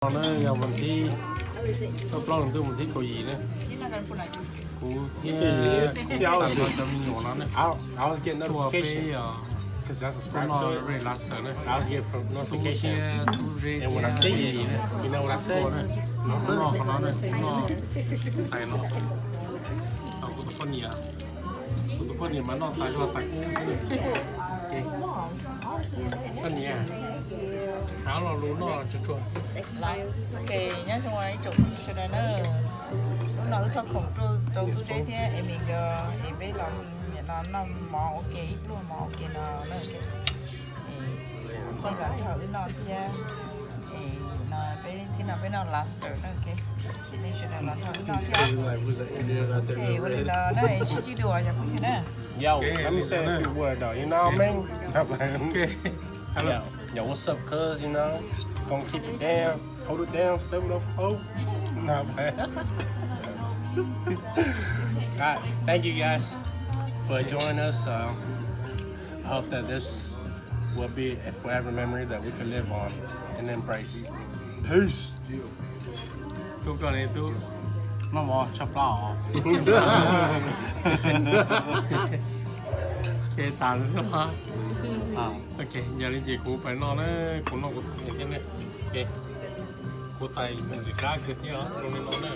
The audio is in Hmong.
No na yog vas thib, plaub hlis ntuj vas thib kaum yim na. Kuv thiab kuv tag nrho cov me nyuam no na, tuaj peb tuaj noj Red Lobster na. Tub thiab tub Zeb thiab Yim na, tuaj noj qhov no na, tuaj noj tais no. Kuv tus poj niam, kuv tus poj niam mas noj tas zog tas kub xwb. Poj niam, hab lo lus noj tsuag tsuag. Ok, nyob zoo ib tsoom sawv daws na. Hnub no wb thauj khoom rau tub Zeb thiab Emi nkawd es peb los nim no noj mov ua ke ib pluag mov ua ke no na. Xoj los nrog wb noj thiab. Es no peb thiab no peb noj lobster na. Ok, ces nej sawv daws los nrog wb noj thiab. Ok, ua li ntawd na, sib ntsib dua cov phooj ywg na. Yo, let me say a few words though, you know what I mean? Yo, yo, what's up, cuz, you know? Gonna keep it down, hold it down, seven oh four. Nah, man. All right, thank you guys for joining us. Uh, I hope that this will be a forever memory that we can live on and embrace. Peace. Tub koj ne tub? Noj mov tshaj plaub os. Ces tas xwb. Ok, yog li ces kuv pais noj na, kuv noj kuv tus thiab ne. Ok, kuv tais me ntsis kab kiag thiab zoo li no na.